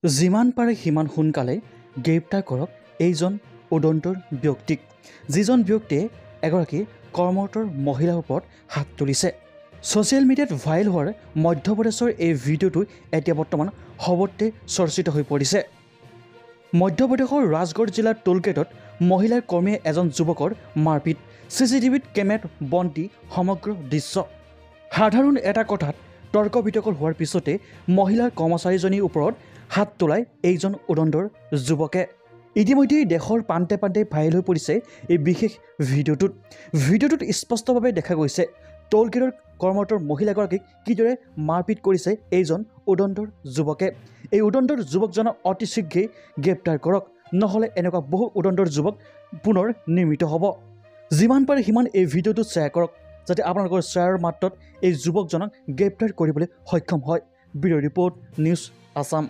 যিমান পাৰে সিমান সোনকালে গ্ৰেপ্তাৰ কৰক এইজন উদন্তৰ ব্যক্তিক, যিজন ব্যক্তিয়ে এগৰাকী কৰ্মৰত মহিলাৰ ওপৰত হাত তুলিছে। ছ'চিয়েল মিডিয়াত ভাইৰেল হোৱাৰ মধ্যপ্ৰদেশৰ এই ভিডিঅ'টো এতিয়া বৰ্তমান সৰ্বত্ৰে চৰ্চিত হৈ পৰিছে। মধ্যপ্ৰদেশৰ ৰাজগড় জিলাৰ টোলগেটত মহিলাৰ কৰ্মীয়ে এজন যুৱকৰ মাৰপিট, চি চি টিভিত কেমেৰাত বন্দী সমগ্ৰ দৃশ্য। সাধাৰণ এটা কথাত তৰ্ক বিতৰ্ক হোৱাৰ পিছতে মহিলাৰ কৰ্মচাৰীজনীৰ ওপৰত হাত তোলাই এইজন উদণ্ডৰ যুৱকে। ইতিমধ্যেই দেশৰ প্ৰান্তে প্ৰান্তে ভাইৰেল হৈ পৰিছে এই বিশেষ ভিডিঅ'টোত। ভিডিঅ'টোত স্পষ্টভাৱে দেখা গৈছে টোলগেটৰ কৰ্মৰত মহিলাগৰাকীক কিদৰে মাৰপিট কৰিছে এইজন উদণ্ডৰ যুৱকে। এই উদণ্ডৰ যুৱকজনক অতি শীঘ্ৰেই গ্ৰেপ্তাৰ কৰক, নহ'লে এনেকুৱা বহু উদণ্ডৰ যুৱক পুনৰ নিৰ্মিত হ'ব। যিমান পাৰে সিমান এই ভিডিঅ'টো শ্বেয়াৰ কৰক, যাতে আপোনালোকৰ শ্বেয়াৰৰ মাত্ৰত এই যুৱকজনক গ্ৰেপ্তাৰ কৰিবলৈ সক্ষম হয়। Bureau' report, news Assam.